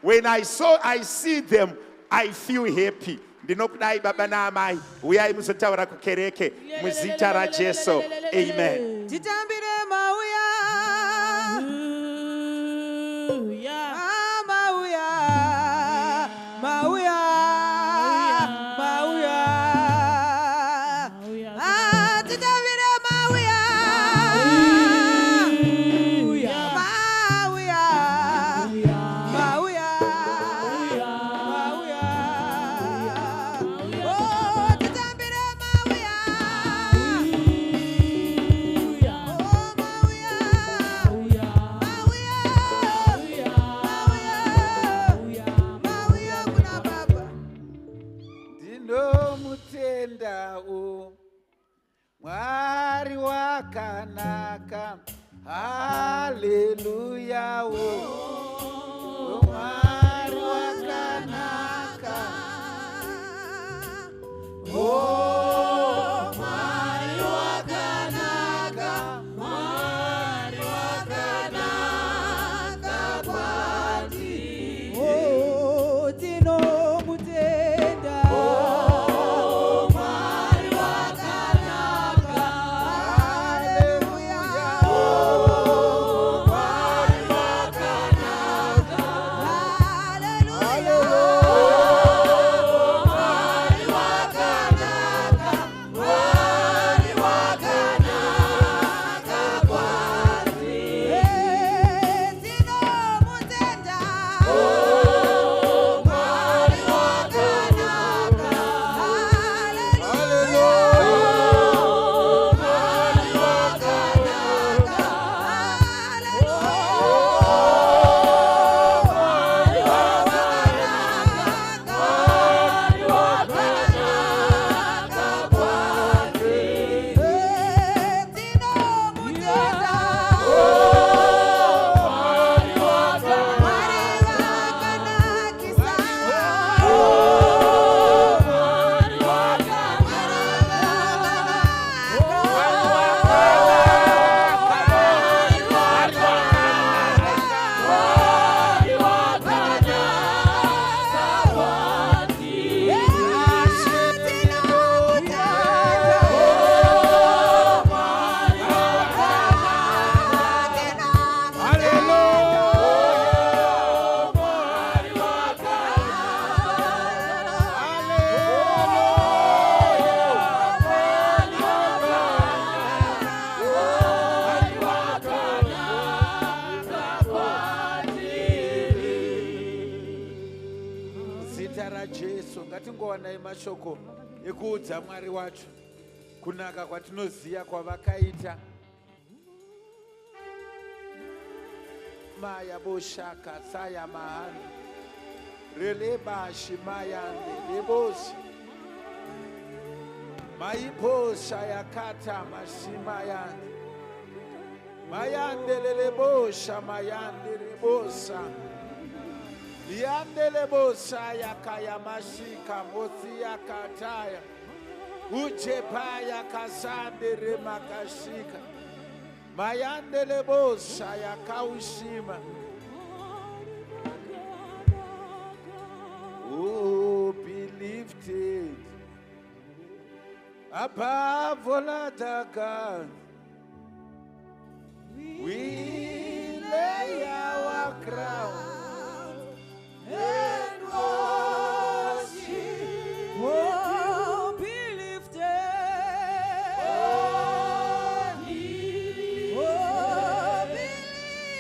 When I see them, I feel happy. Ndinokudai baba naamai. Uyai muzotaura kukereke muzita raJesu. Amen. Titambire mauya. Uya. Ah, mauya, mauya, mauya. Mauya. Ah, titambire mauya. Uya. Mauya, mauya, mauya. Oh, titambire mauya. Uya. Oh, mauya. Uya. Mauya. Uya. Mauya. Uya. Mauya kuna baba. Ndinomutenda u Mwari wakanaka. Haleluya o Mwari wakanaka. O Mwari wakanaka, Mwari wakanaka kwatiri. Oh, tinomutenda. Mwari wakanaka. Haleluya. Mwari wakanaka. Haleluya. Mwari wakanaka, Mwari wakanaka kwatiri. Eh, tinomutenda. Mwari wakanaka. Haleluya. Mwari wakanaka. Haleluya. Mwari wakanaka, Mwari wakanaka kwatiri. Eh, tinomutenda. Mwari wakanaka. Mwari wakanakisa. Mwari wakanaka. Mwari wakanaka kwatiri. Mwari wakanaka. Mwari wakanaka. Mwari wakanaka kwatiri. Zita raJesu, ngatingowanai mashoko ekuudza Mwari wacho kunaka kwatinoziya kwavakaita. Maya boshaka tsaya mahani releba shimayande lebosi maiposha yakata mashimayande mayande lelebosha mayande lebosa liandelebosa yakaya mashika mosi yakataya ujepaya kasande remakashika mayandelebosa yakaushima. Oh, be lifted above all other gods. We lay our crown and worship. Oh, be lifted. Oh, be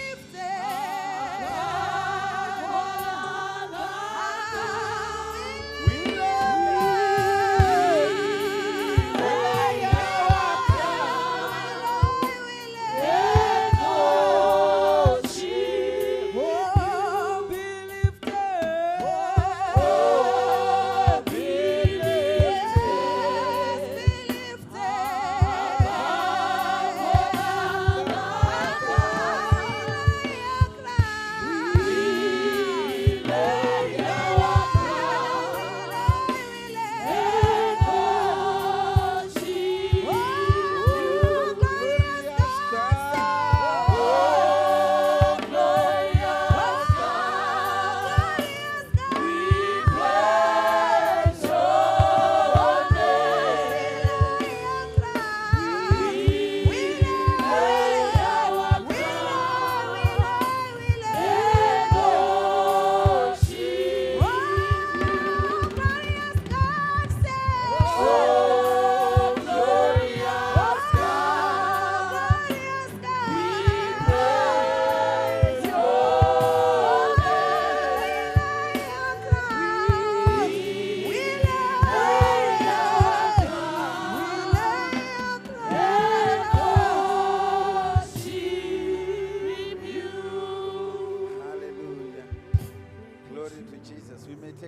lifted. We lay our crown.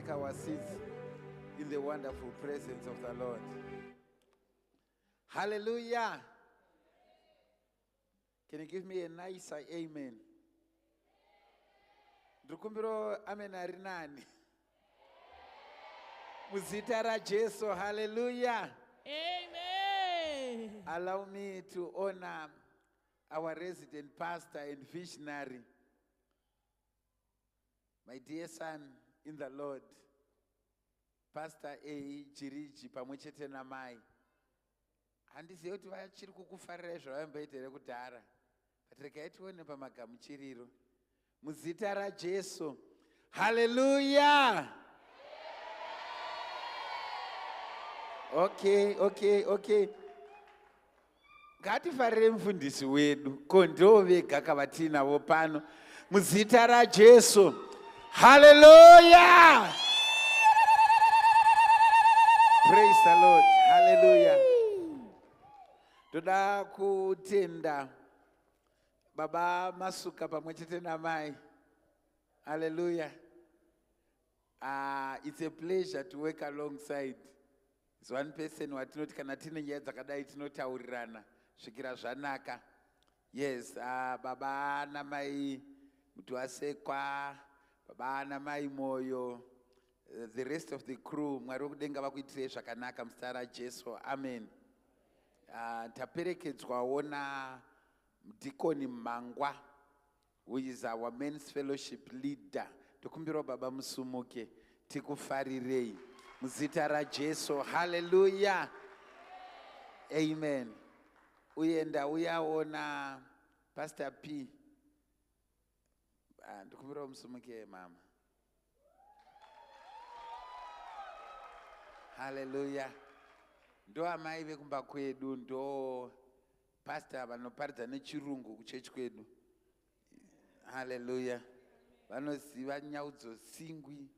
take our seats in the wonderful presence of the Lord. Hallelujah. Can you give me a nicer amen? Ndikumbiro amen ari nani? Muzita raJesu, hallelujah. Amen. Allow me to honor our resident pastor and visionary, my dear son in the Lord, Pastor A. Jiriji pamwe chete namai. Handizivi kuti vachiri kukufarirai zvavamboita here kudhara, but regai tione pamagamuchiriro. Muzita raJesu, hallelujah. Okay. Ngatifarire mufundisi wedu, ko ndo vega kavatinavo pano. Muzita raJesu, hallelujah. Praise the Lord, hallelujah. Toda kutenda baba Masuka pamwe chete namai, hallelujah. It's a pleasure to work alongside. It's one person watinoti kana tine nyaya dzakadai tinotaurirana svikira zvanaka. Yes, baba namai Mutiwasekwa, baba namai Moyo, the rest of the crew, Mwari wekudenga vakuitirei zvakanaka muzita raJesu, amen. Taperekedzwawo naDikoni Mangwa, who is our men's fellowship leader. Tokumbirawo baba musumuke tikufarirei muzita raJesu, hallelujah, amen. Uye ndauyawo na Pastor P. Ndikumbirawo musumuke mama, hallelujah. Ndo amai vekumba kwedu, ndo pastor vanoparidza nechirungu kuchechi kwedu, hallelujah. Vanoziva nyaudzosingwi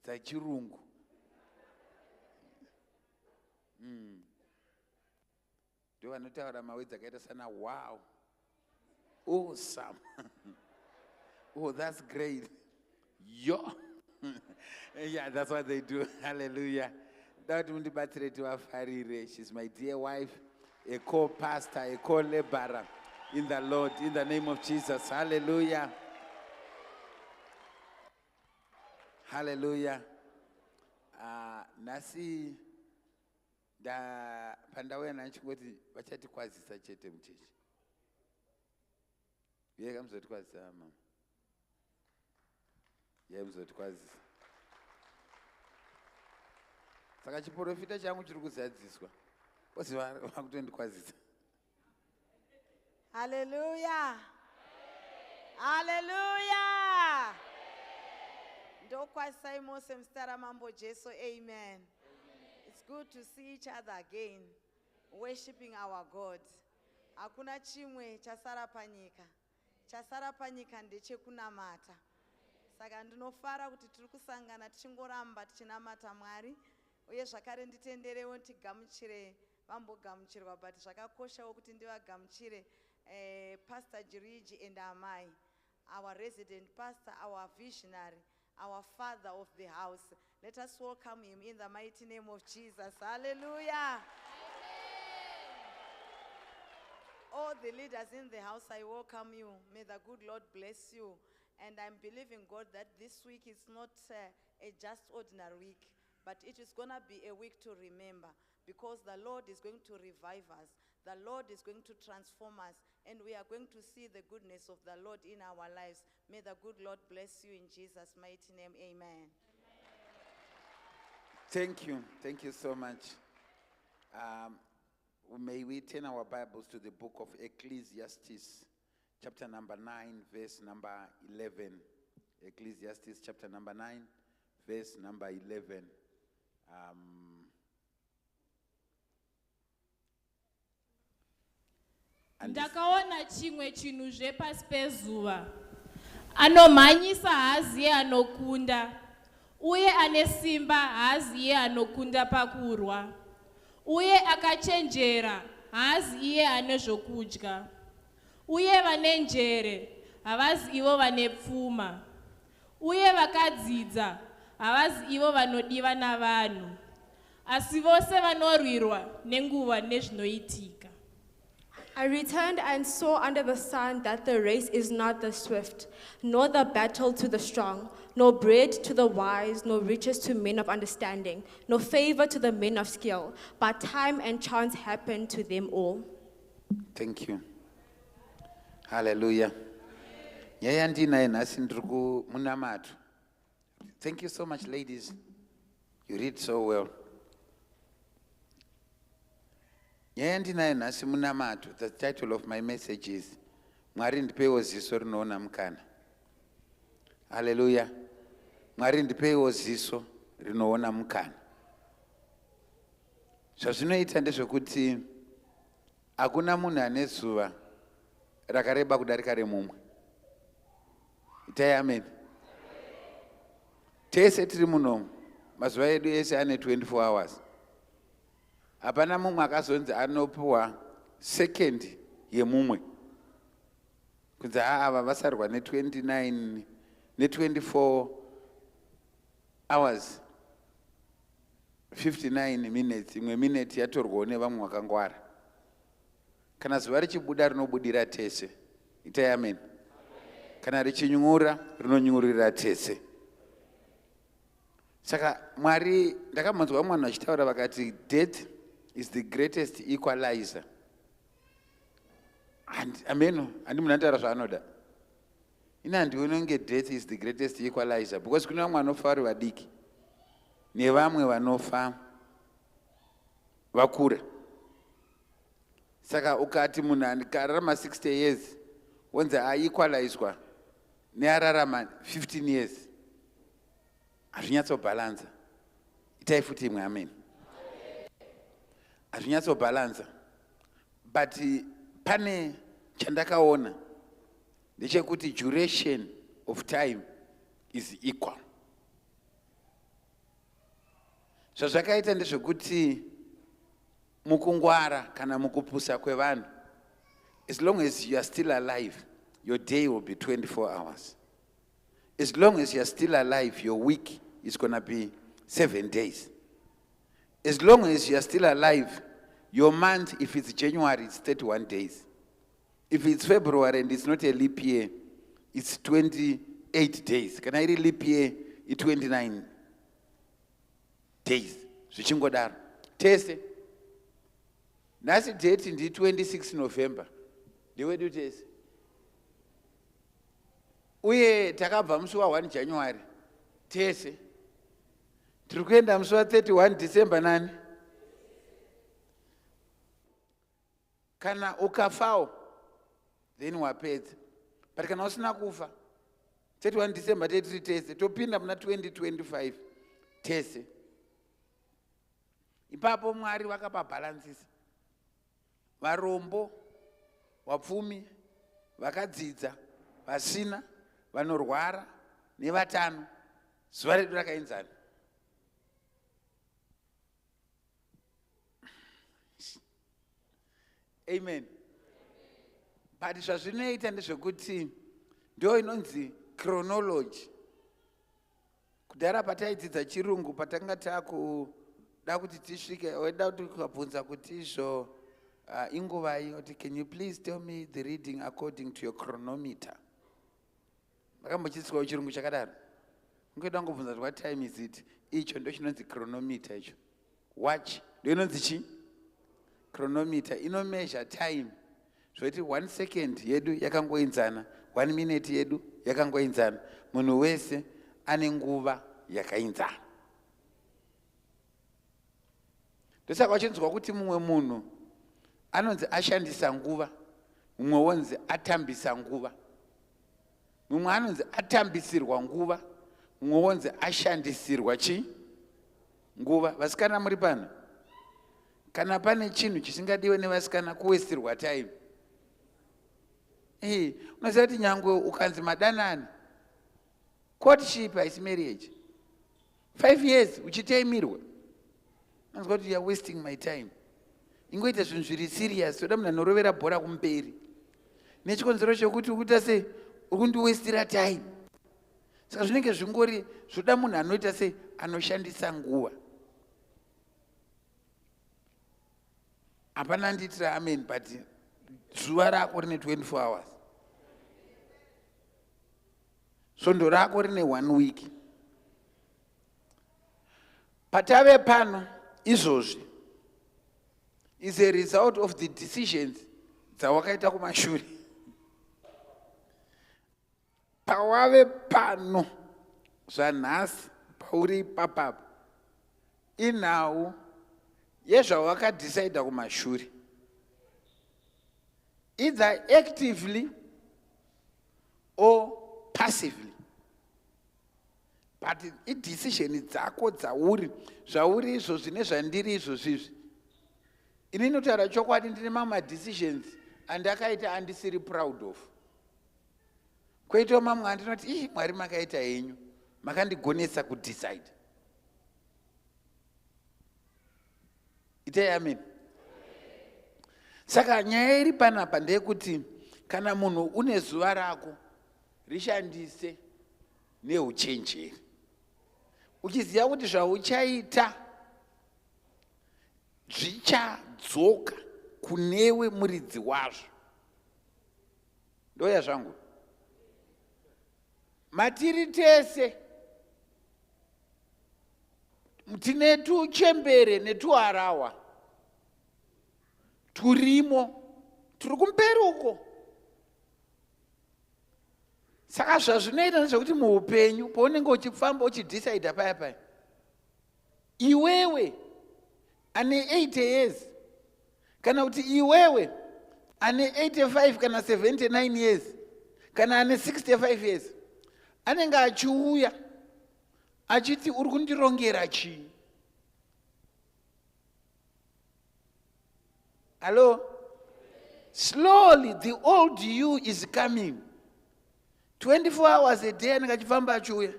dzachirungu. Ndo vanotaura mawedzi akaita sana wow, awesome, oh that's great, yo. Yeah, that's what they do. Hallelujah. Nda kuti mundibatsire tivafarire. She's my dear wife, a co-pastor, a co-laborer in the Lord, in the name of Jesus. Hallelujah, hallelujah. Nhasi pandauya nanchingoti vachatikwazisa chete muchechi. Uye kamuzotikwazisa mama, ye muzotikwazisa. Saka chiprofita changu chiri kuzadziswa, ozi vakutondikwazisa. Hallelujah. Hallelujah. Ndokwazisai mose muzita raMambo Jesu. Amen. It's good to see each other again, worshiping our God. Hakuna chimwe chasara panyika. Chasara panyika ndechekunamata. Saka ndinofara kuti tiri kusangana tichingoramba tichinamata Mwari, uye zvakare nditenderewo tigamuchire vambogamuchirwa, but zvakakoshawo kuti ndivagamuchire, Pastor Jiriji and amai, our resident pastor, our visionary, our father of the house. Let us welcome him in the mighty name of Jesus. Hallelujah. All the leaders in the house, I welcome you. May the good Lord bless you. And I'm believing God that this week is not a just ordinary week, but it is going to be a week to remember, because the Lord is going to revive us. The Lord is going to transform us, and we are going to see the goodness of the Lord in our lives. May the good Lord bless you in Jesus' mighty name. Amen. Thank you. Thank you so much. May we turn our Bibles to the book of Ecclesiastes, chapter number 9, verse number 11. Ecclesiastes, chapter number 9, verse number 11. And this- Ndakaona chimwe chinhuzve pasi pezuva: anomhanyisa haaziye anokunda, uye ane simba haaziye anokunda pakurwa, uye akachenjera haazi iye ane zvokudya, uye vane njere havazi ivo vane pfuma, uye vakadzidza Havazi ivo vanodiwa navanhu, asi vose vanorwirwa nenguva nezvinoitika. I returned and saw under the sun that the race is not the swift, nor the battle to the strong, nor bread to the wise, nor riches to men of understanding, nor favor to the men of skill, but time and chance happen to them all. Thank you. Hallelujah. Nyaya yandinayo nhasi ndiri kumunamato. Thank you so much, ladies. You read so well. Nyaya yandinayo nhasi munamato. The title of my message is Mwari ndipeiwo ziso rinoona mukana. Hallelujah. Mwari ndipeiwo ziso rinoona mukana. Zvazvinoita ndezvekuti hakuna munhu ane zuva rakareba kudarika remumwe. Itai amen. Tese tiri munomu, mazuva edu ese ane 24 hours. Hapana mumwe akazonzi anopiwa second yemumwe. Kunzi ava vasarwa ne29 ne24 hours 59 minutes, imwe minute yatorwawo nevamwe vakangwara. Kana zuva richibuda, rinobudira tese. Itai amen. Kana richinyura, rinonyurira tese. Saka Mwari, ndakambonzwa vamwe vanhu vachitaura vakati death is the greatest equalizer. Ameno handi munhu anotaura zvaanoda. Ini handioni kunge death is the greatest equalizer, because kune vamwe vanofa vari vadiki nevamwe vanofa vakura. Saka ukati munhu akararama 60 years wonzi aequalizwa neararama 15 years, hazvinyatsobhalanza. Itai futi imwe amen. Hazvinyatsobhalanza, but pane chandakaona ndechekuti duration of time is equal. Zvazvakaita ndezvekuti mukungwara kana mukupusa kwevanhu, as long as you are still alive, your day will be 24 hours. As long as you are still alive, your week is going to be 7 days. As long as you are still alive, your month, if it's January, it's 31 days. If it's February and it's not a leap year, it's 28 days. Kana iri leap year, i 29 days. Zvichingodaro tese. Nhasi date ndi 26 November, ndewedu tese, uye takabva musi wa1 January tese, tiri kuenda musi wa31 December nani. Kana ukafawo, then wapedza, but kana usina kufa, 31 December tetiri tese, topinda muna 2025 tese. Ipapo Mwari vakapabhalansisa varombo, vapfumi, vakadzidza, vasina, vanorwara nevatano. Zuva redu rakaenzana. Amen. But zvazvinoita ndezvekuti ndo inonzi chronology. Kudhara pataidzidza Chirungu, patanga takuda kuti tisvike, waida kuti ukabvunza kuti izvo inguvai, kuti, "Can you please tell me the reading according to your chronometer?" Makambochidziswawo Chirungu chakadaro? Ungoida ngobvunza kuti, "What time is it?" Icho ndo chinonzi chronometer. Icho watch ndo inonzi chi chronometer, inomeasure time, zvokuti one second yedu yakangoenzana, one minute yedu yakangoenzana. Munhu wese ane nguva yakaenzana. Ndosaka uchinzwa kuti mumwe munhu anonzi ashandisa nguva, mumwe wonzi atambisa nguva, mumwe anonzi atambisirwa nguva, mumwe wonzi ashandisirwa chi nguva. Vasikana muri pano, kana pane chinhu chisingadiwe nevasikana, kuwestirwa time. Unoziva kuti nyangwe ukanzi madanani, courtship haisi marriage. 5 years uchitaimirwa, anzwa kuti, "You are wasting my time." Ingoita zvinhu zviri serious. Toda munhu anorovera bhora kumberi, nechikonzero chekuti ukuita sei, uri kundiwestira time. Saka zvinenge zvingori zvoda munhu anoita sei, anoshandisa nguva. Hapana andiitira amen, but zuva rako rine 24 hours, svondo rako rine one week. Patave pano izvozvi is a result of the decisions dzawakaita kumashure. Pawave pano zvanhasi pauri ipapapa inhau yezvawakadhisaidha kumashure, either actively or passively, but idecision dzako dzauri zvauri izvozvi nezvandiri izvozvizvi. Ini inotaura chokwadi, ndine mamwe madecisions andakaita andisiri proud of, kwoitawo mamwe andinoti, ii, Mwari makaita henyu, makandigonesa kudecide. Itai amen. Saka nyaya iri panapa ndeyekuti kana munhu une zuva rako, rishandise neuchenjeri, uchiziva kuti zvauchaita zvichadzoka kunewe muridzi wazvo. Ndoya zvangu, matiri tese tine tuchembere netuharawa turimo turi kumberi uko. Saka zvazvinoita ndezvekuti muupenyu paunenge uchifamba uchidhisaidha paya paya, iwewe ane 80 years kana kuti iwewe ane 85 kana 79 years kana ane 65 years, anenge achiuya achiti, uri kundirongera chii? Hallo? Slowly the old you is coming. 24 hours a day anenge achifamba achiuya.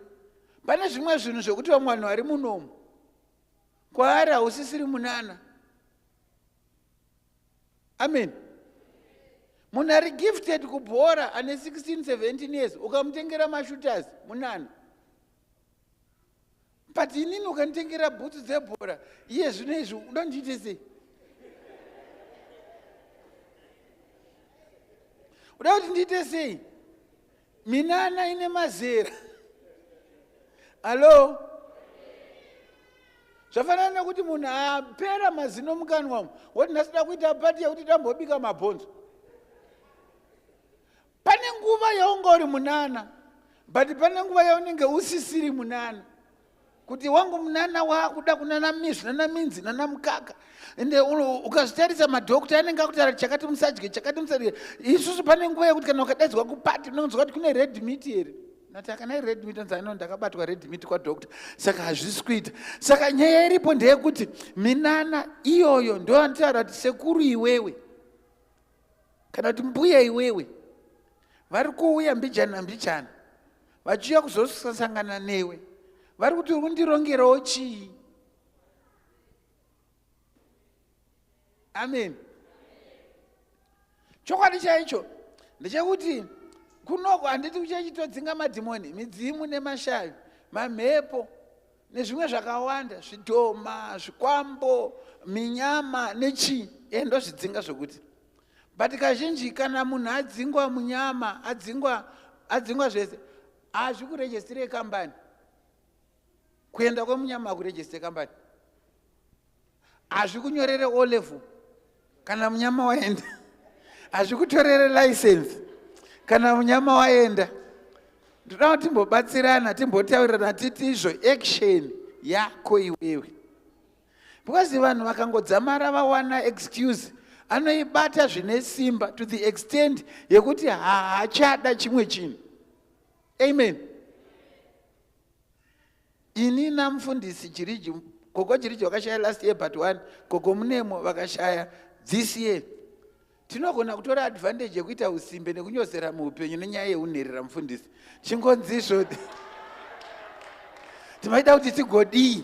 Pane zvimwe zvinhu zvekuti vamwe vanhu vari munomu, kwaari hausisiri munana. Amen. Munhu ari gifted kubhora ane 16 17 years, ukamutengera mashooters, munana. But inini ukanditengera bhutsu dzebhora iye zvino izvi, uda ndiite sei? Uda kuti ndiite sei? Minana ine mazera. Hallo? Zvafanana nekuti munhu apera mazino mukanwa umu, woti nhasi da kuita pati yekuti tambobika mabhonzo. Pane nguva yaunga uri munana, but pane nguva yaunenge usisiri munana, kuti wangu munana waakuda kunana mizvi, nana minzi, nana mukaka. Ende ukazvitarisa, madhokta anenge akutaura chakati musadye, chakati musadye. Isusu pane nguva yekuti kana ukadaidzwa kupati, unonzwa kuti kune red meat here? Nati akana red meat, anzi ano ndakabatwa red meat kwadhokta, saka hazvisi kuita. Saka nyaya iripo ndeyekuti minana iyoyo ndo anotaura kuti sekuru iwewe kana kuti mbuya iwewe vari kuuya mbijana mbijana vachiuya kuzosangana newe, vari kuti, uri kundirongerawo chii? Amen. Chokwadi chaicho ndechekuti kunoko handiti kuchachitodzinga madhimoni, midzimu nemashavi, mamhepo nezvimwe zvakawanda, zvidhoma, zvikwambo, minyama nechii, e ndozvidzinga zvokuti. But kazhinji kana munhu adzingwa munyama, adzingwa zvese, hazvikurejestire kambani. Kuenda kwemunyama hakurejestire kambani, hazvikunyorere O level kana munyama waenda, hazvikutorere license kana munyama waenda. Ndoda kuti timbobatsirana, timbotaurirana, titi izvo action yako iwewe, because vanhu vakangodzamara vawana excuse, anoibata zvine simba to the extent yekuti haachada chimwe chinhu. Amen. Ini namufundisi Chiriji, gogo Chiriji vakashaya last year but one, gogo Munemo vakashaya this year, tinogona kutora advantage yekuita usimbe nekunyozera muupenyu nenyaya yeunherera. Mufundisi, chingonzizvo timaida kuti tigodii?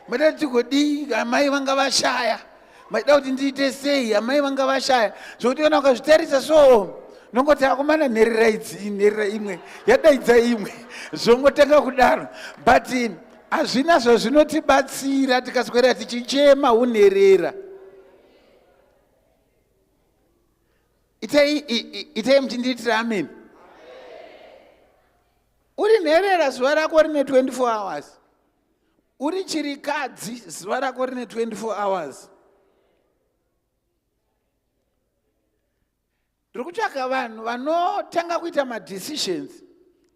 Maida kuti tigodii? Amai vanga vashaya, maida kuti ndiite sei? Amai vanga vashaya zvokuti kana ukazvitarisa, so Nongoti akomana nherera idzi, nherera imwe yadaidza imwe, zvongotanga kudaro. But hazvina zvazvinotibatsira tikaswera tichichema unherera. Itai itai muchindiitira amen. Uri nherera zuva rako rine 24 hours. Uri chirikadzi zuva rako rine 24 hours. Ndiri kutsvaga vanhu vanotanga kuita madecisions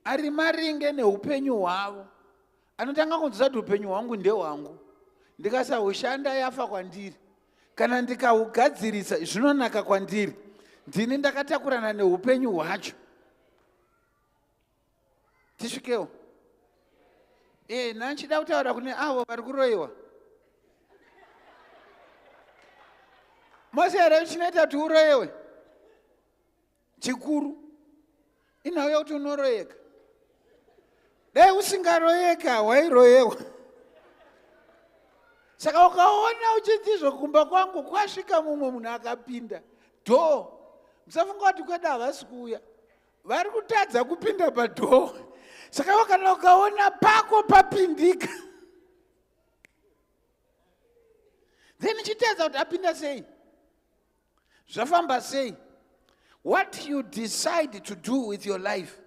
ari maringe neupenyu hwavo, anotanga kunzwisa kuti upenyu hwangu ndehwangu, ndikasahushanda yafa kwandiri, kana ndikahugadzirisa zvinonaka kwandiri, ndini ndakatakurana neupenyu hwacho. Tisvikewo. Nhanchida kutaura kune avo vari kuroyiwa. Mose here chinoita kuti uroyewe chikuru inhau yekuti unoroyeka. Dai usingaroyeka wairoyewa. Saka ukaona uchinzi kumba kwangu kwasvika mumwe munhu akapinda dhoo, musafunga kuti kwedu havasi kuuya, vari kutadza kupinda padhoo. Saka kana ukaona pako papindika, then chitadza kuti apinda sei, zvafamba sei. What you decide to do with your life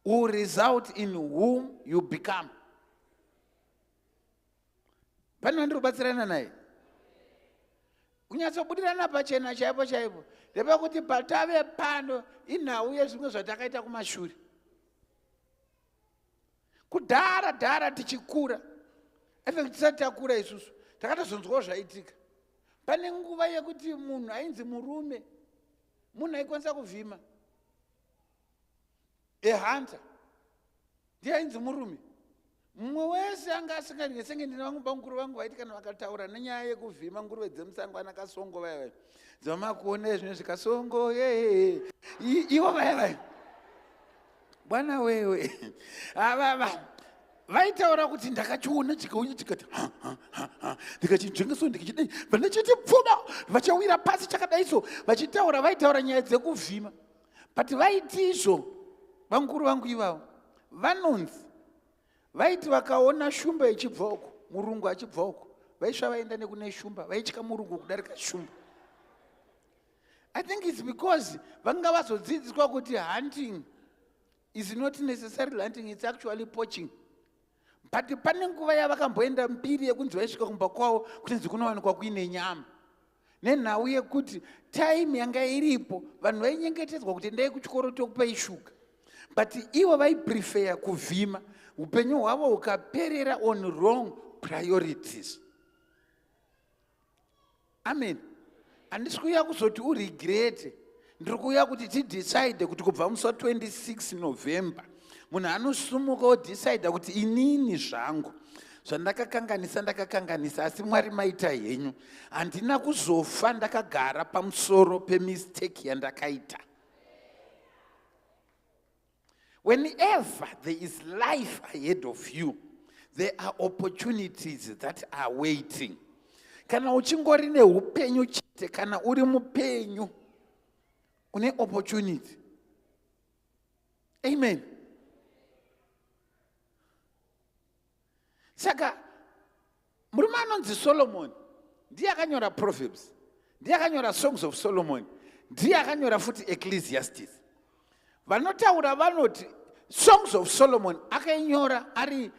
will result in whom you become. Pane vandiri kubatsirana naye kunyatsobudirana pachena chaipo chaipo ndepekuti patave pano inhau yezvimwe zvatakaita kumashure kudhara dhara tichikura. Effect tisati takura isusu takatozonzwawo zvaitika. Pane nguva yekuti munhu ainzi murume munhu aikwanisa kuvhima, a hunter, ndiye ainzi murume. Mumwe wese anga asingadye senge ndine vangu bamukuru vangu vaiti kana vakataura nenyaya yekuvhima nguruve dzemusango, ana Kasongo vaya vaya dzamakuona zvino zvikasongo ivo vaya vaya bwana wewe avava vaitaura kuti ndakachiona chikauya chikati ndikachinzvengeso ndikichidai vandachiti pfuma vachawira pasi chakadai so vachitaura vaitaura nyaya dzekuvhima. But vaiti izvo vamukuru vangu ivavo vanonzi vaiti vakaona shumba ichibva uko, murungu achibva uko, vaisva vaenda nekune shumba. Vaitya murungu kudarika shumba. I think it's because vanga vazodzidziswa kuti hunting is not necessarily hunting, it's actually poaching. But pane nguva yavakamboenda mbiri yekunzi vaisvika kumba kwavo kutinzi kunowanikwa kuine nyama, nenhau yekuti time yanga iripo vanhu vainyengetedzwa kuti endai kuchikoro tokupai shuga, but ivo vaiprefer kuvhima. Upenyu hwavo hukaperera on wrong priorities. Amen. Handisi kuuya kuzoti uregrete, ndiri kuuya kuti tidecide kuti kubva musi wa26 November munhu anosumuka odecida kuti inini zvangu zvandakakanganisa ndakakanganisa, asi Mwari maita henyu, handina kuzofa ndakagara pamusoro pemistake yandakaita. Whenever there is life ahead of you, there are opportunities that are waiting. Kana uchingori neupenyu chete, kana uri mupenyu, une opportunity. Amen. Saka murume anonzi Solomon ndiye akanyora Proverbs, ndiye akanyora Songs of Solomon, ndiye akanyora futi Ecclesiastes. Vanotaura vanoti Songs of Solomon akainyora ari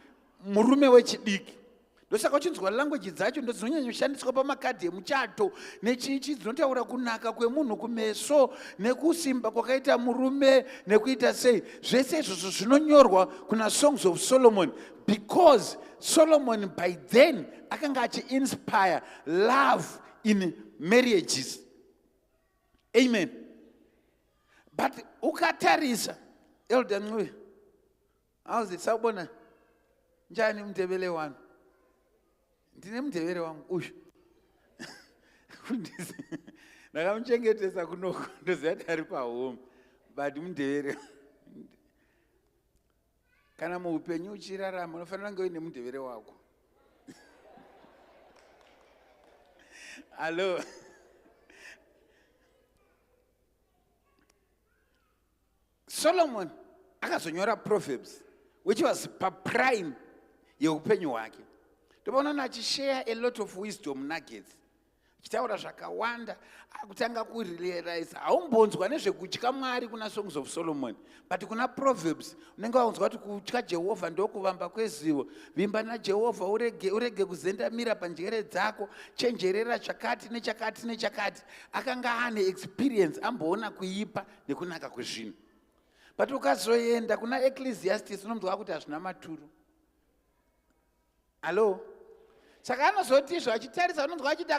murume wechidiki, ndosaka uchinzwa language dzacho ndo dzinonyanyoshandiswa pamakadhi emuchato nechichi, dzinotaura kunaka kwemunhu kumeso nekusimba kwakaita murume nekuita sei. Zvese izvozvo zvinonyorwa kuna Songs of Solomon because Solomon by then akanga achiinspire love in marriages. Amen. But ukatarisa Elder Ncube, how's it? Sawubona, njani mndebele wami? Ndine mundevere wangu uyu, ndakamuchengetesa kunoko, ndoziva kuti ari pahome, but mundevere. Kana muupenyu uchirarama unofanira kunge uine mundevere wako. Hallo. Solomon akazonyora Proverbs, which was paprime yeupenyu hwake. Ndopaona achishare a lot of wisdom nuggets, achitaura zvakawanda, akutanga kurealize. Haumbonzwa nezvekutya Mwari kuna Songs of Solomon, but kuna Proverbs unenge waunzwa kuti kutya Jehovha ndokuvamba kwezivo. Vimba naJehovha, urege kuzendamira panjere dzako, chenjerera chakati nechakati nechakati. Akanga ane experience, amboona kuipa nekunaka kwezvinhu. But ukazoenda kuna Ecclesiastes, unomunzwa kuti hazvina maturo. Hallo? Saka anozotizvo achitarisa, unonzwa achiti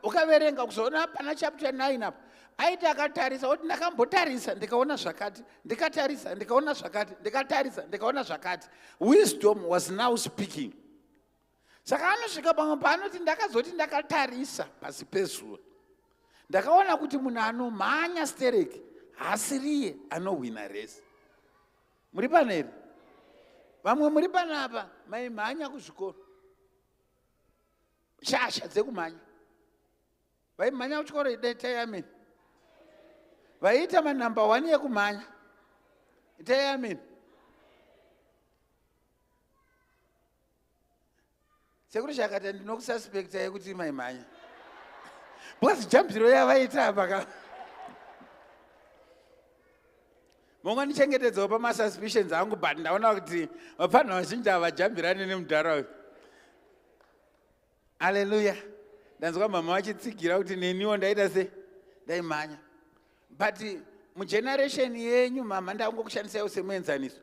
ukaverenga kuzoona pana chapter 9 apa, aiti akatarisa oti, "Ndakambotarisa ndikaona zvakati, ndikatarisa ndikaona zvakati, ndikatarisa ndikaona zvakati." Wisdom was now speaking. Saka anosvika pamwe paanoti, "Ndakazoti ndakatarisa pasi pezuva, ndakaona kuti munhu anomhanya stereki haasiriye anohwina resi." Muri pano here? Vamwe muri panapa maimhanya kuzvikoro, shasha dzekumhanya. Vaimhanya kuchikoro, itai amen. Vaiita manumber 1 yekumhanya, itai amen. Sekuri chakati, ndinokususpecta yekuti maimhanya, because jambiro yavaita apa ka. Mongondichengetedzawo pamasuspicions angu, but ndaona kuti vapfanha vazhinji havajambirani nemudhara uyu. Aleluya! Ndanzwa mama vachitsigira kuti neniwo ndaita se ndaimhanya. But mugeneration yenyu, mama, ndangokushandisaiwo semuenzaniso,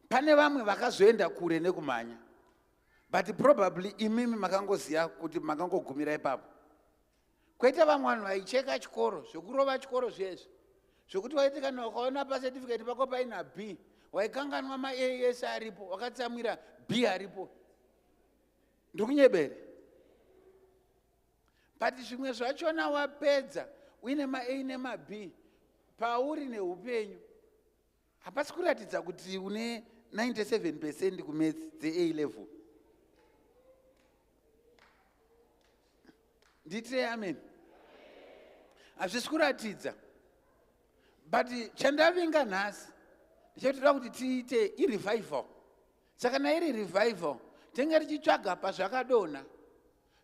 pane vamwe vakazoenda kure nekumhanya, but probably imimi makangoziva kuti makangogumira ipapo. Kwete vamwe vanhu vaicheka chikoro, zvekurova chikoro zvezvi, zvekuti waiti kana ukaona pacertificate pako paina B, waikanganwa maA ese aripo, wakatsamwira B aripo. Ndikunyebere? But zvimwe zvachona wapedza uine maA nemaB, pauri neupenyu hapasi kuratidza kuti une 97% kumaths dzeA level. Nditirei amen. Hazvisi kuratidza. But chandavinga nhasi ndichatoda kuti tiite irevival. Saka nairi revival, tinge tichitsvaga pazvakadonha,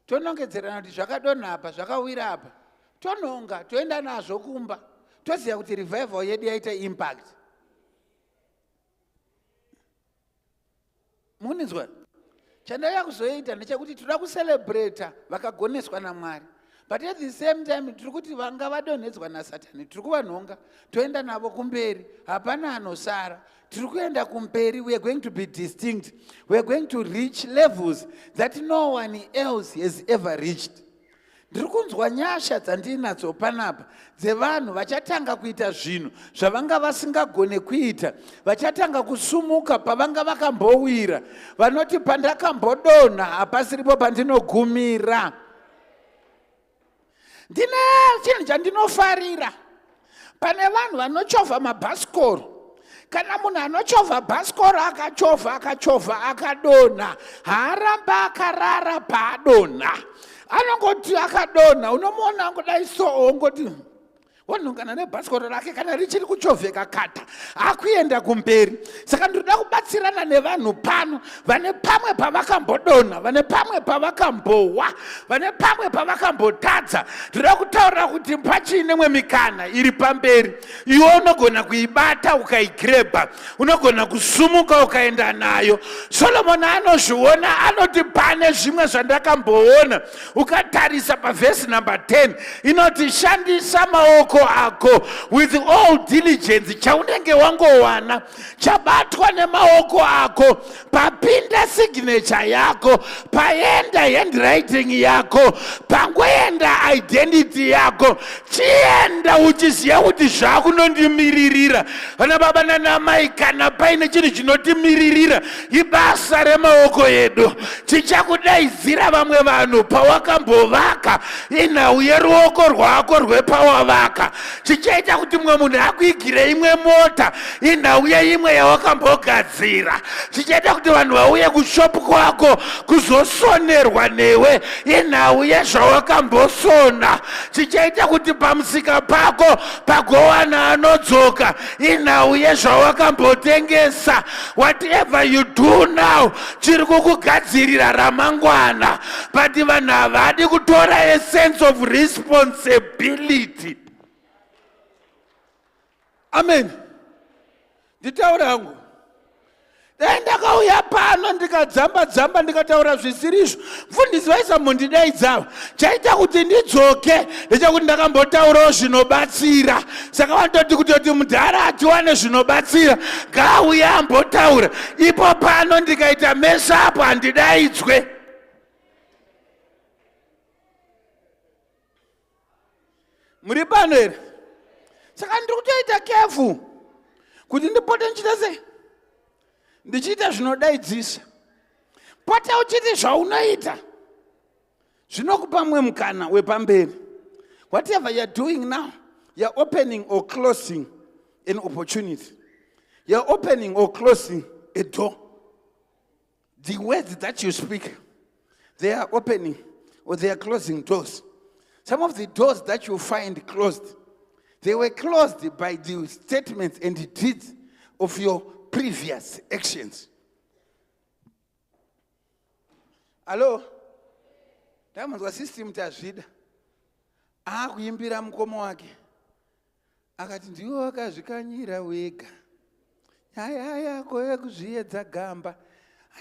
tonongedzerana kuti zvakadonha apa, zvakawira apa, tononga, toenda nazvo kumba, toziva kuti revival yedu yaita impact. Muninzwa? Chandauya kuzoita ndechekuti toda kucelebrata vakagoneswa naMwari, but at the same time tiri kuti vanga vadonhedzwa naSatani tiri kuvanhonga, toenda navo kumberi. Hapana anosara. Tiri kuenda kumberi. We are going to be distinct. We are going to reach levels that no one else has ever reached. Ndiri kunzwa nyasha dzandinadzo panapa dzevanhu vachatanga kuita zvinhu zvavanga vasingagone kuita, vachatanga kusumuka pavanga vakambowira, vanoti, "Pandakambodonha hapasiripo pandinogumira." Ndine chinhu chandinofarira pane vanhu vanochovha mabhasikoro. Kana munhu anochovha bhasikoro akachovha, akachovha, akadonha, haaramba akarara paadonha. Anongoti akadonha, unomuona angodai so, ongoti wanhongana nebhasikoro rake, kana richiri kuchovheka kata, akuenda kumberi. Saka ndinoda kubatsirana nevanhu pano vane pamwe pavakambodonha, vane pamwe pavakambowa, vane pamwe pavakambotadza. Ndinoda kutaurira kuti pachine mwe mikana iri pamberi. Iwe unogona kuibata, ukaigrebha, unogona kusumuka ukaenda nayo. Solomoni anozviona, anoti, "Pane zvimwe zvandakamboona." Ukatarisa pavhesi number 10, inoti, "Shandisa maoko ako with all diligence." Chaunenge wangowana chabatwa nemaoko ako, papinda signature yako, paenda handwriting yako, pangoenda identity yako, chienda uchiziva kuti zvakunondimiririra. Vana baba nanamai, kana paine chinhu chinotimiririra, ibasa remaoko edu. Chichakudaidzira vamwe vanhu pawakambovaka inhau yeruoko rwako rwepawavaka. zvakanaka. Chichaita kuti mumwe munhu akuigire imwe mota inhau yeimwe yawakambogadzira. Chichaita kuti vanhu vauye kushopu kwako kuzosonerwa newe inhau yezvawakambosona. Chichaita kuti pamusika pako pagowana anodzoka inhau yezvawakambotengesa. Whatever you do now chiri kukugadzirira ramangwana, but vanhu havadi kutora a sense of responsibility. Amen. Nditaura hangu, dai ndakauya pano ndikadzamba dzamba ndikataura zvisiri izvo, mfundisi vaisambondidaidza. Chaita kuti ndidzoke ndechekuti ndakambotaurawo zvinobatsira, saka vanototi kutoti mudhara atiwane zvinobatsira ngaauye ambotaura. Ipo pano ndikaita meso apo handidaidzwe. Muri pano here? Saka ndiri kutoita careful kuti ndipote ndichiita sei, ndichiita zvinodaidzisa. Pota uchiti zvaunoita zvinokupa mumwe mukana wepamberi. Whatever you're doing now, you're opening or closing an opportunity, you're opening or closing a door. The words that you speak, they are opening or they are closing doors. Some of the doors that you find closed, they were closed by the statements and the deeds of your previous actions. Hello? Ndamanzwa system tazvida aakuimbira mukoma wake akati ndiwe wakazvikanyira wega nyaya yako yekuzviedza gamba,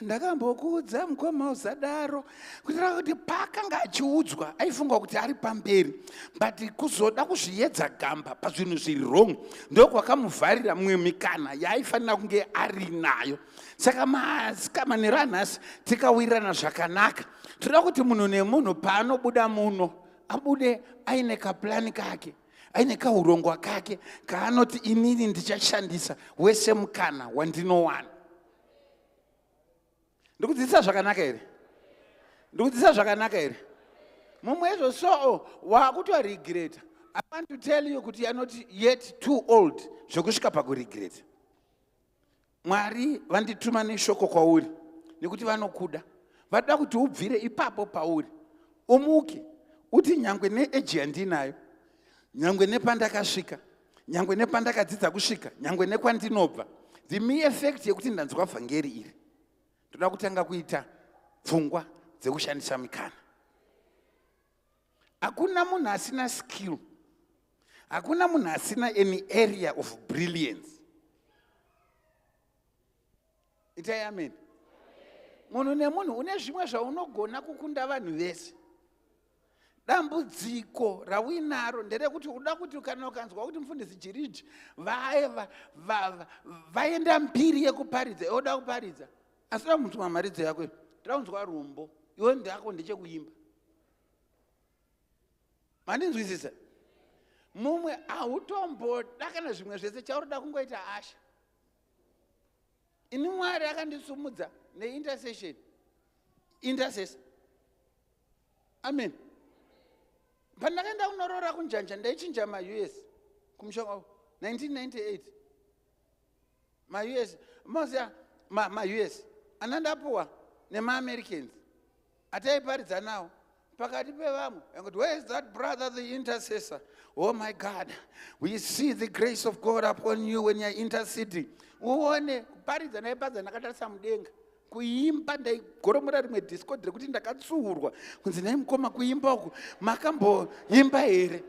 ndakambokuudza mukoma usadaro. Kuitira kuti paakanga achiudzwa aifunga kuti ari pamberi, but kuzoda kuzviedza gamba pazvinhu zviri wrong ndokwakamuvharira mumwe mikana yaaifanira kunge ari nayo. Saka masikamanero anhasi tikawirirana zvakanaka, toda kuti munhu nemunhu paanobuda muno abude aine kaplani kake, aine kaurongwa kake kaanoti inini ndichashandisa wese mukana wandinowana. Ndikudzidzisa zvakanaka here? Ndikudzidzisa zvakanaka here? Mumwe izvo so wakutoregreta. I want to tell you kuti you're not yet too old zvekusvika pakuregreta. Mwari vandituma neshoko kwauri nekuti vanokuda, vada kuti ubvire ipapo pauri, umuke uti nyangwe neeji yandinayo, nyangwe nepandakasvika, nyangwe nepandakadzidza kusvika, nyangwe nekwandinobva, the mere fact yekuti ndanzwa vhangeri iri, ndoda kutanga kuita pfungwa dzekushandisa mikana. Hakuna munhu asina skill, hakuna munhu asina any area of brilliance. Itai amen. Munhu nemunhu une zvimwe zvaunogona kukunda vanhu vese. Dambudziko rauinaro nderekuti uda kuti kana ukanzwa kuti mufundisi Jiriji vaenda mbiri yekuparidza, iwe uda kuparidza, asi uda kunzwa mharidzo yako, toda kunzwa rumbo, iwe ndako ndechekuimba. Mandinzwisisa? Mumwe hautomboda kana zvimwe zvese, chauroda kungoita asha. Ini Mwari akandisumudza neintercession, intercessor. Amen. Pandakaenda kunoroora kunjanja, ndaichinja maUS kumushonga 1998 maUS, moziya maUS anandapuwa nemaAmericans ataiparidza nawo pakati pevamwe, angoti, "Where is that brother, the intercessor? Oh my God, we see the grace of God upon you when you're interceding." Uone kuparidza, ndaiparidza ndakatarisa mudenga. Kuimba ndaigoromora rimwe discord rekuti ndakatsuurwa kunzi, "Nai mukoma, kuimba uku makamboimba here?"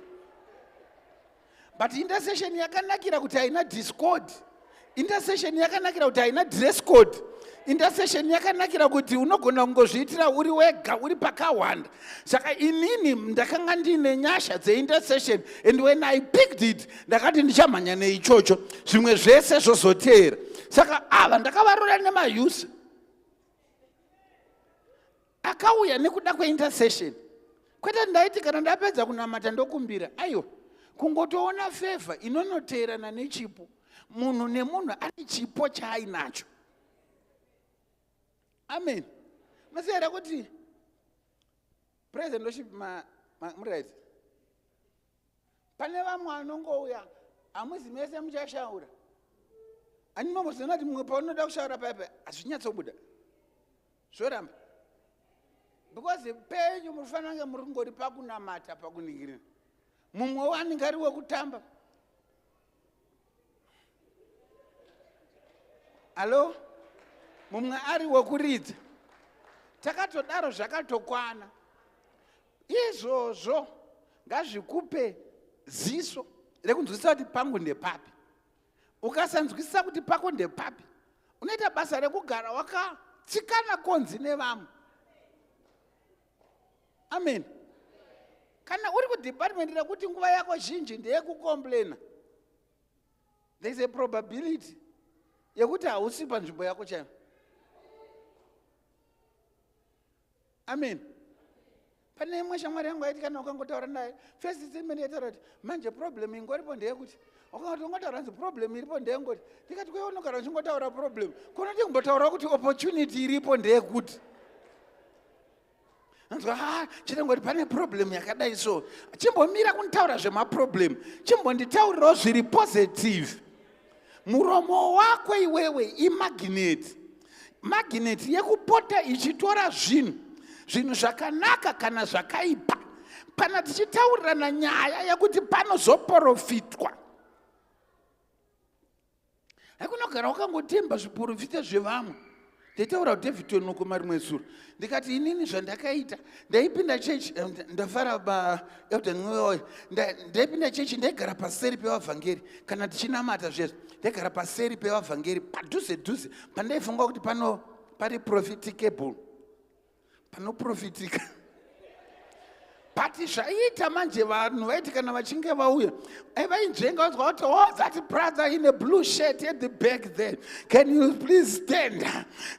But intercession yakanakira kuti haina discord. Intercession yakanakira kuti haina dress code. Intercession yakanakira kuti unogona kungozviitira uri wega, uri pakawanda. Saka inini ndakanga ndiine nyasha dzeintercession, and when I picked it, ndakati ndichamhanya neichocho, zvimwe zvese zvozoteera. Saka ava ndakavarora nemayusa akauya nekuda kweintercession. Kwete ndaiti kana ndapedza kunamata ndokumbira, aiwa, kungotoona favor inonoteerana nechipo. Munhu nemunhu ane chipo chaainacho. Amen. Masiyera kuti president worship muright. Pane vamwe vanongouya, hamuzi mese muchashaura. Andinombozona kuti mumwe paunoda kushaura paya paya hazvinyatsobuda, zvoramba, because penyu munofanira kunge muri kungori pakunamata, pakuningirira. Mumwe anenge ari wekutamba. Alo, mumwe ari wekuridza. Takatodaro zvakatokwana izvozvo. Ngazvikupe ziso rekunzwisisa kuti pangu ndepapi. Ukasanzwisisa kuti pako ndepapi, unoita basa rekugara wakatsikana konzi nevamwe. Amen. Kana uri kudepartment rekuti nguva yako zhinji ndeyekucomplaina, there is a probability yekuti hausi panzvimbo yako chaiyo. Amen. Pane imwe shamwari yangu aiti kana ukangotaura naye, first statement yaitaura kuti manje problem ingoripo ndeyekuti ukangoti ungotaura nzi problem iripo ndeyengoti. Ndikati kweiwe unogara uchingotaura problem, kunoti kumbotaurawo kuti opportunity iripo ndeyekuti. Anzwa, ha, chinengoti pane problem yakadai, so chimbomira kunditaura zvemaproblem, chimbonditaurirawo zviri positive. Muromo wako iwewe imagnet, magnet yekupota ichitora zvinhu zvakanaka kana zvakaipa. Pana tichitaurirana nyaya yekuti panozoprofitwa, haikunogara wakangotemba zviprofita zvevamwe. Ndaitaura kuDavid Tonoko marimwe zuro, ndikati inini zvandakaita, ndaipinda chechi, ndafara baelder Nweoyo, ndaipinda chechi, ndaigara paseri pevavhangeri kana tichinamata zvezvo. Ndaigara paseri pevavhangeri padhuze dhuze pandaifunga kuti pano pari profiticable, panoprofitika. But zvaiita manje, vanhu vaiti kana vachinge vauya, vainzvenga, vanzwa kuti, "Oh, that brother in a blue shirt at the back there, can you please stand?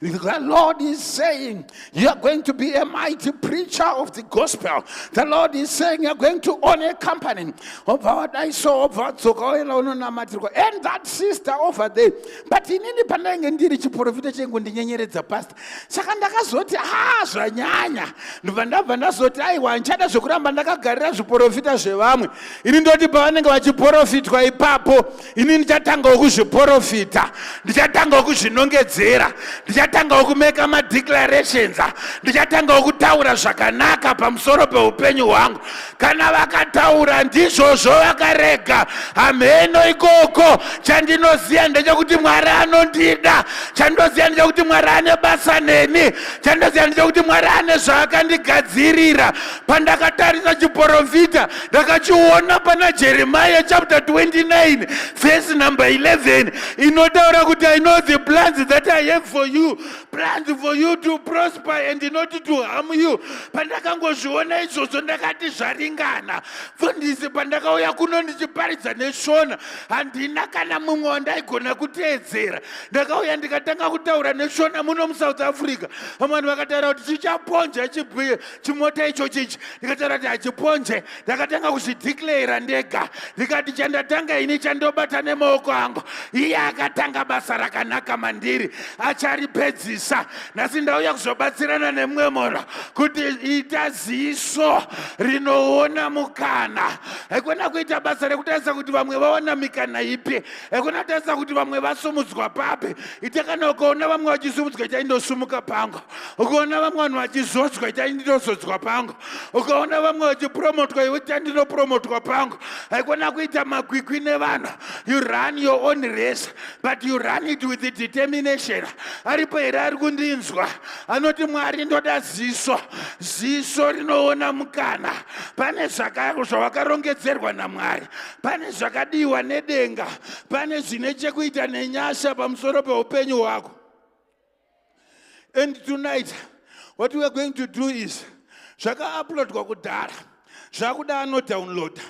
The Lord is saying you are going to be a mighty preacher of the gospel. The Lord is saying you are going to own a company." Obva wadai so, obva wadzoka, oenda unonamatirwa. "And that sister over there." But inini pandainge ndiri, chiprofita chengondinyenyeredza, pastor. Saka ndakazoti, ha, zvanyanya. Ndobva ndabva ndazoti, aiwa, ndichada zvekuramba ndakagarira zviprofita zvevamwe. Ini ndoti pavanenge vachiprofitwa ipapo, ini ndichatangawo kuzviprofita, ndichatangawo kuzvinongedzera, ndichatangawo kumeka madeclarations, ndichatangawo kutaura zvakanaka pamusoro peupenyu hwangu. Kana vakataura ndizvozvo, vakarega, hamheno ikoko. Chandinoziva ndechekuti Mwari anondida. Chandinoziva ndechekuti Mwari ane basa neni. Chandinoziva ndechekuti Mwari ane zvaakandigadzirira. Pandakatarisa chiprofita, ndakachiona pana Jeremiah chapter 29 verse number 11, inotaura kuti, "I know the plans that I have for you, plans for you to prosper and not to harm you." Pandakangozviona izvozvo, ndakati zvaringana, mfundisi. Pandakauya kuno ndichiparidza neShona, handina kana mumwe wandaigona kuteedzera. Ndakauya ndikatanga kutaura neShona muno muSouth Africa. Vamwe vanhu vakataura kuti chichaponja chimota icho chichi. Ndikataura kuti hachiponje. Ndakatanga kuzvideclara ndega, ndikati chandatanga ini, chandobata nemaoko angu, iye akatanga basa rakanaka mandiri acharipedzisa. Nhasi ndauya kuzobatsirana nemumwe munhu kuti ita ziso rinoona mukana. Haikona kuita basa rekutarisa kuti vamwe vaona mikana ipi, haikona kutarisa kuti vamwe vasumudzwa papi. Ita kana ukaona vamwe vachisumudzwa, ichaindosumuka pangu. Ukaona vamwe vanhu vachizodzwa, ichaindozodzwa pangu. Ukaona vamwe vachipromotwa, iwe chandinopromotwa pangu. Haikona kuita makwikwi nevanhu. You run your own race, but you run it with determination. Aripo here ari kundinzwa anoti, "Mwari, ndoda ziso, ziso rinoona mukana"? Pane zvawakarongedzerwa naMwari, pane zvakadiwa nedenga, pane zvine chekuita nenyasha pamusoro peupenyu hwako. And tonight what we are going to do is, zvakauploadwa kudhara, zvakuda anodownloada.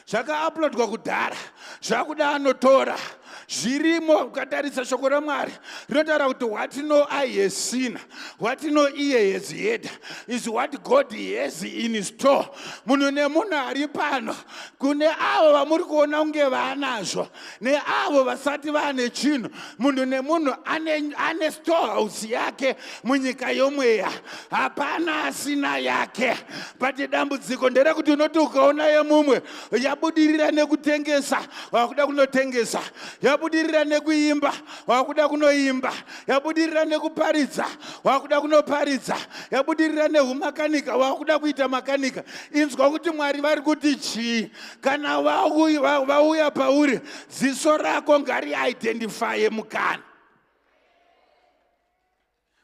Zvakauploadwa kudhara, zvakuda anotora zvirimo. Ukatarisa shoko raMwari rinotaura kuti, "What no eye has seen, What no ear has heard is what God has in store. Munhu nemunhu ari pano, kune avo vamuri kuona kunge vaanazvo neavo vasati vaane chinhu, munhu nemunhu ane, ane storehouse yake munyika yomweya. Hapana asina yake. But dambudziko nderekuti unoti ukaona yemumwe yabudirira nekutengesa, wakuda kunotengesa, yabudirira nekuimba, wakuda kunoimba, yabudirira nekuparidza, wakuda kunoparidza, yabudirira nehumakanika, wakuda kuita makanika. Inzwa kuti Mwari vari kuti chii. Kana vauya pauri, ziso rako ngariidentifye mukana.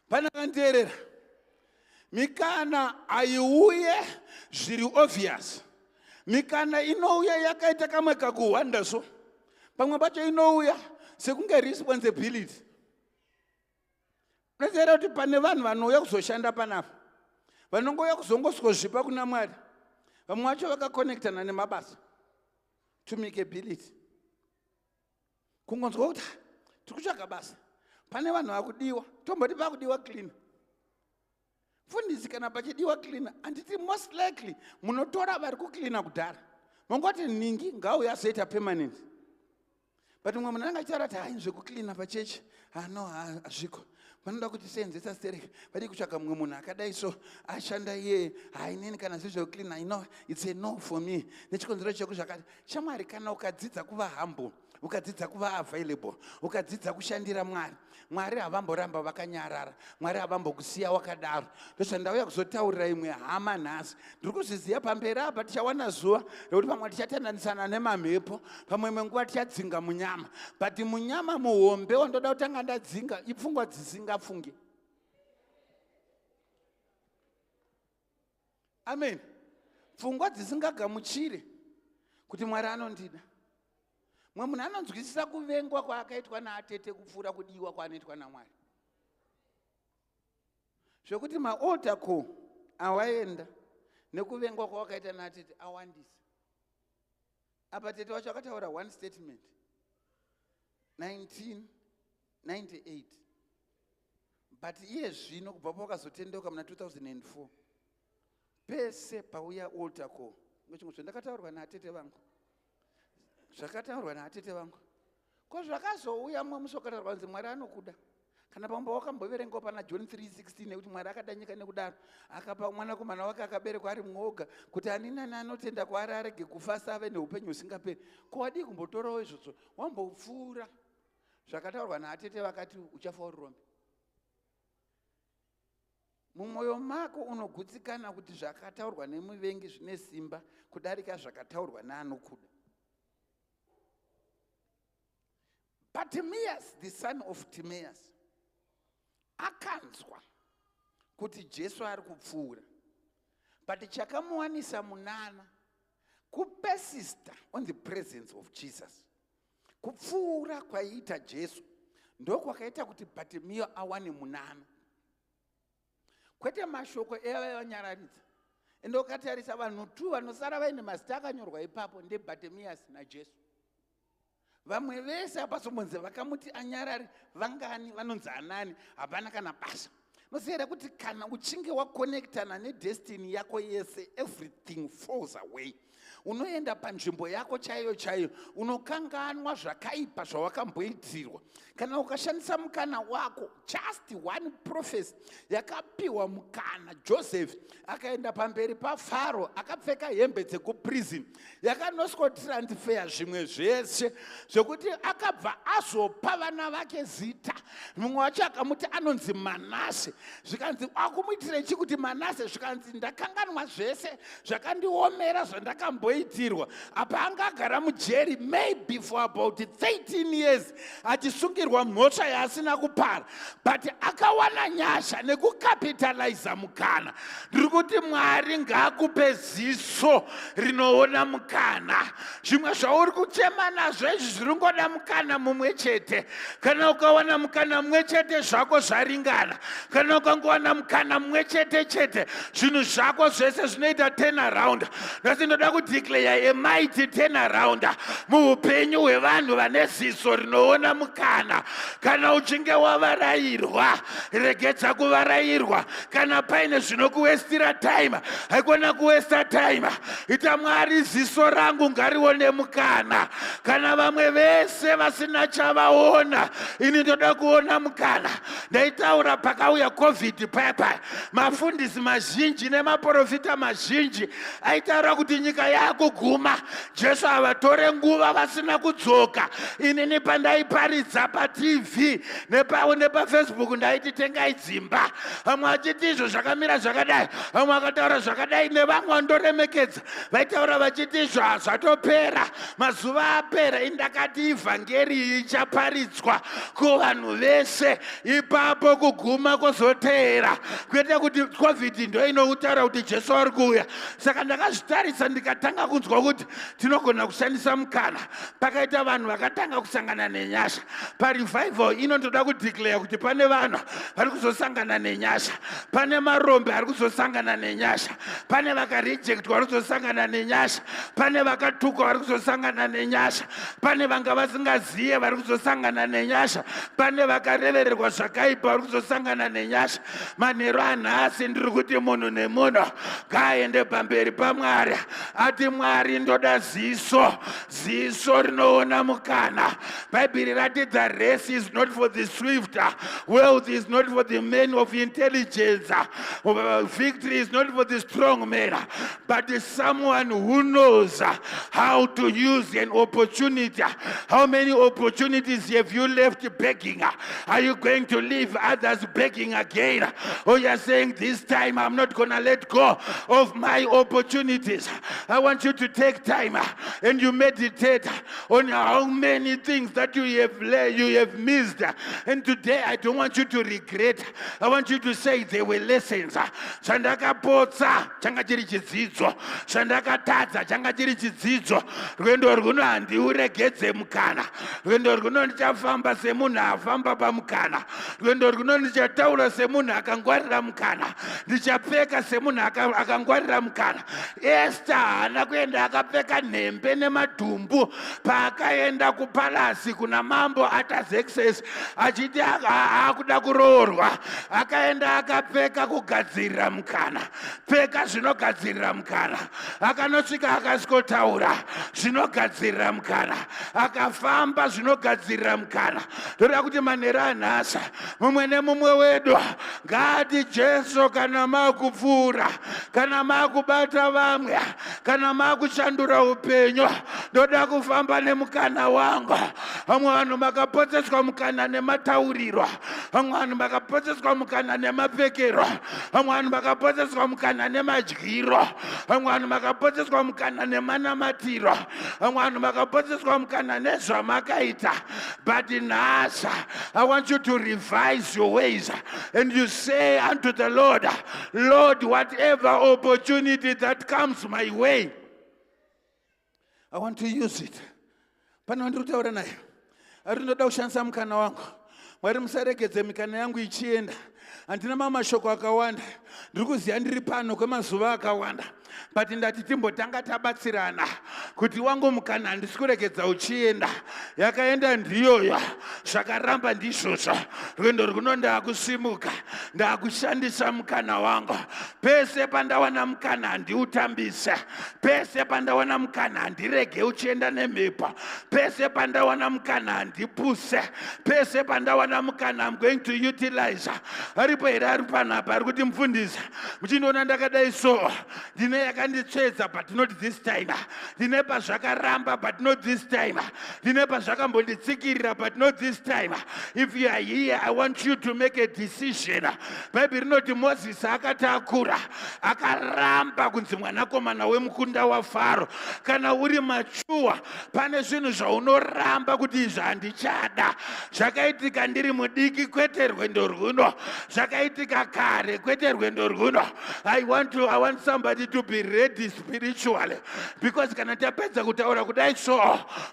Pana kanteerera, mikana haiuye zviri obvious. Mikana inouya yakaita kamwe kakuhwanda, so pamwe pacho inouya sekunge responsibility. Unoziva kuti pane vanhu vanouya kuzoshanda panapa, vanongouya kuzongoswozvipa kuna Mwari. Vamwe vacho vakakonektana nemabasa to make ability. Kungonzwa kuti tiri kutsvaga basa, pane vanhu vakudiwa, tomboti pakudiwa cleaner. Mufundisi, kana pachidiwa cleaner, handiti most likely munotora vari kucleana kudhara, mongoti nhingi ngauya azoita permanent? But mumwe munhu anenge achitaura kuti, "Hai, zvekucleana pachechi hano hazviko, vanoda kuti seenzesa sterek, vadi kutsvaga mumwe munhu akadai, so ashanda iyeye. Hainini kana zviri zvekucleana, ino it's a no for me nechikonzero cheku zvakati." Shamwari, kana ukadzidza kuva humble, ukadzidza kuva available, ukadzidza kushandira Mwari, Mwari havamboramba vakanyarara, Mwari havambokusiya wakadaro. Ndozvandauya kuzotaurira imwe hama nhasi. Ndiri kuzviziva pamberi apa tichawana zuva rekuti pamwe tichatandanisana nemamhepo, pamwe imwe nguva tichadzinga munyama, but munyama muhombe wandoda kutanga ndadzinga ipfungwa dzisingafungi. Amen. Pfungwa dzisingagamuchire kuti Mwari anondida. Mumwe munhu anonzwisisa kuvengwa kwaakaitwa naatete kupfuura kudiwa kwaanoitwa naMwari, zvekuti maaltar call awaenda nekuvengwa kwawakaita naatete awandisa. Apa tete wacho akataura one statement 1998, but iye zvino kubva pawakazotendeuka muna 2004, pese pauya altar call, chimwe zvandakataurwa naatete vangu, zvakataurwa naatete vangu, ko zvakazouya mumwe musi wakataurwa kunzi Mwari anokuda. Kana pamwe wakamboverengawo pana John 3:16 nekuti Mwari akada nyika nekudaro akapa mwanakomana wake akaberekwa ari mwoga, kuti ani nani anotenda kwaari arege kufa asi ave neupenyu husingaperi. Ko wadii kumbotorawo izvozvo, wambopfuura zvakataurwa naatete vakati uchafa uri rombe? Mumwoyo mako unogutsikana kuti zvakataurwa nemuvengi zvine simba kudarika zvakataurwa neanokuda. Bartimaeus, the son of Timaeus, akanzwa kuti Jesu ari kupfuura, but chakamuwanisa munana kupersista on the presence of Jesus. Kupfuura kwaiita Jesu ndokwakaita kuti Bartimaeus awane munana, kwete mashoko evavanyararidza. Ende ukatarisa vanhu tu vanosara vaine mazita akanyorwa ipapo ndeBartimaeus naJesu. Vamwe vese hapazombonzi vakamuti anyarare. Vangani vanonzi anani? Hapana kana basa. Noziva here kuti kana uchinge wakonektana nedestiny yako yese, everything falls away? Unoenda panzvimbo yako chaiyo chaiyo, unokanganwa zvakaipa zvawakamboitirwa kana ukashandisa mukana wako. Just one prophecy yakapiwa mukana Joseph, akaenda pamberi paFaro akapfeka hembe dzekuprison, yakanosikotransfer zvimwe zvese, zvekuti akabva azopa vana vake zita. Mumwe wacho akamuti anonzi Manase. Zvikanzi, "Wakumuitire chi kuti Manase?" Zvikanzi, "Ndakanganwa zvese zvakandiomera zvandakamboitirwa." Apa anga agara mujeri maybe for about 13 years achisungirwa mhosva yaasina kupara, but akawana nyasha nekucapitaliza mukana. Ndiri kuti Mwari ngaakupe ziso rinoona mukana. Zvimwe zvauri kuchema nazvo izvi zviri ngoda mukana mumwe chete. Kana ukawana mukana mumwe chete, zvako zvaringana. Kana Kana ukangowana mukana mumwe chete chete, zvinhu zvako zvese zvinoita turn around. Nhasi ndoda kudeclare a mighty turn around muupenyu hwevanhu vane ziso rinoona mukana. Kana uchinge wavarayirwa, regedza kuvarayirwa. Kana paine zvinokuwestira time, haikona kuwesta time. Ita Mwari, ziso rangu ngarione mukana. Kana vamwe vese vasina chavaona, ini ndoda kuona mukana. Ndaitaura pakauya COVID paya paya, mafundisi mazhinji nemaprofita mazhinji aitaura kuti nyika yaakuguma, Jesu havatore nguva vasina kudzoka. Inini pandaiparidza paTV nepaFacebook ndaiti tengai dzimba, vamwe vachiti izvo zvakamira zvakadai, vamwe vakataura zvakadai, nevamwe vandoremekedza vaitaura vachiti izvo hazvatopera, mazuva apera. Indakati ivhangeri ichaparidzwa kuvanhu vese, ipapo kuguma kwozoteera, kwete kuti COVID ndo inoutaura kuti Jesu ari kuuya. Saka ndakazvitarisa, ndikatanga kunzwa kuti tinogona kushandisa mukana. Pakaita vanhu vakatanga kusangana nenyasha parevival ino. Ndoda kudeclare kuti pane vanhu vari kuzosangana nenyasha, pane marombe ari kuzosangana nenyasha, pane vakarejectwa vari kuzosangana nenyasha, pane vakatukwa vari kuzosangana nenyasha, pane vanga vasingaziye vari kuzosangana nenyasha, pane vakarevererwa zvakaipa vari kuzosangana nenyasha. Manheru anhasi ndiri kuti munhu nemunhu ngaaende pamberi paMwari ati, "Mwari, ndoda ziso, ziso rinoona mukana." Bhaibheri rati the race is not for the swift, wealth is not for the men of intelligence, victory is not for the strong man, but someone who knows how to use an opportunity. How many opportunities have you left begging? Are you going to leave others begging again, or you're saying, "This time I'm not gonna let go of my opportunities"? I want you to take time and you meditate on how many things that you have missed. And today I don't want you to regret. I want you to say there were lessons. Zvandakapotsa changa chiri chidzidzo, zvandakatadza changa chiri chidzidzo. Rwendo rwuno handiuregedze mukana. Rwendo rwuno ndichafamba semunhu afamba pamukana. Rwendo rwuno ndichataura semunhu akangwarira mukana. Ndichapfeka semunhu akangwarira mukana. Esta haana kuenda akapfeka nhembe nemadhumbu paakaenda kupalasi kuna mambo Artaxerxes achiti akuda kuroorwa. Akaenda akapfeka kugadzirira mukana. Pfeka zvinogadzirira mukana. Akanosvika akasvikotaura zvinogadzirira mukana, akafamba zvinogadzirira mukana. Ndoda kuti manheru anhasi mumwe nemumwe wedu ngaati, "Jesu, kana maakupfuura, kana maakubata vamwe, kana maakushandura upenyu, ndoda kufamba nemukana wangu." Vamwe vanhu makapotseswa mukana nematauriro, vamwe vanhu makapotseswa mukana nemapfekero, vamwe vanhu makapotseswa mukana nemadyiro, vamwe vanhu makapotseswa mukana nemanamatiro, vamwe vanhu makapotseswa mukana nezvamakaita. But nhasi I want you to revise your ways and you say unto the Lord, "Lord, whatever opportunity that comes my way, I want to use it." Pane wandiri kutaura naye ari ndoda kushandisa mukana wangu. Mwari, musaregedze mikana yangu ichienda. Handina mamwe mashoko akawanda. Ndiri kuziva ndiri pano kwemazuva akawanda, but ndati timbotanga tabatsirana kuti wangu mukana handisi kuregedza uchienda. Yakaenda ndiyoyo, zvakaramba ndizvozvo. Rwendo rwuno ndaakusimuka, ndaakushandisa mukana wangu. Pese pandawana mukana handiutambise, pese pandawana mukana handirege uchienda nemhepo, pese pandawana mukana handipuse, pese pandawana mukana I'm going to utilize. Aripo here ari panapa ari kuti, "Mufundisi, muchindiona ndakadai so, ndine yakanditsvedza, but not this time. Ndine pazvakaramba, but not this time. Ndine pazvakambonditsikirira, but not this time"? If you are here, I want you to make a decision. Bhaibheri rinoti Mozisi akati akura akaramba kunzi mwanakomana wemukunda waFaro. Kana uri mature, pane zvinhu zvaunoramba kuti izvi handichada. Zvakaitika ndiri mudiki, kwete rwendo rwuno. Zvakaitika kare, kwete rwendo rwuno. I want somebody to be ready spiritually, because kana tapedza kutaura kudai so,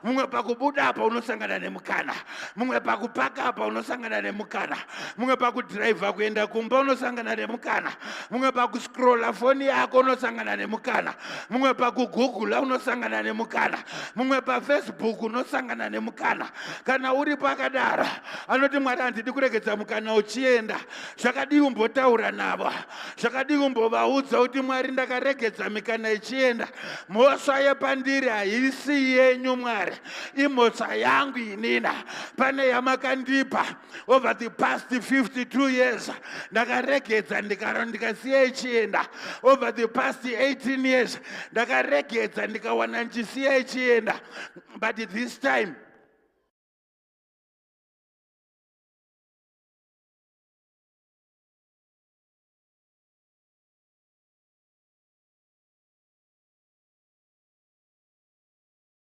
mumwe pakubuda apa unosangana nemukana, mumwe pakupaka apa unosangana nemukana, mumwe pakudhiraivha kuenda. Pakuenda kumba unosangana nemukana. Mumwe pakuscrolla foni yako unosangana nemukana. Mumwe pakugoogle unosangana nemukana. Mumwe paFacebook unosangana nemukana. Kana uri pakadaro, anoti, "Mwari, handidi kuregedza mukana uchienda." Zvakadii umbotaura navo? Zvakadii umbovaudza kuti, "Mwari, ndakaregedza mikana ichienda. Mhosva yepandiri haisi yenyu, Mwari, imhosva yangu inina. Pane yamakandipa over the past 52 years, ndakaregedza, ndikasiya ichienda. Over the past 18 years ndakaregedza, ndikawana ndichisiya ichienda. But this time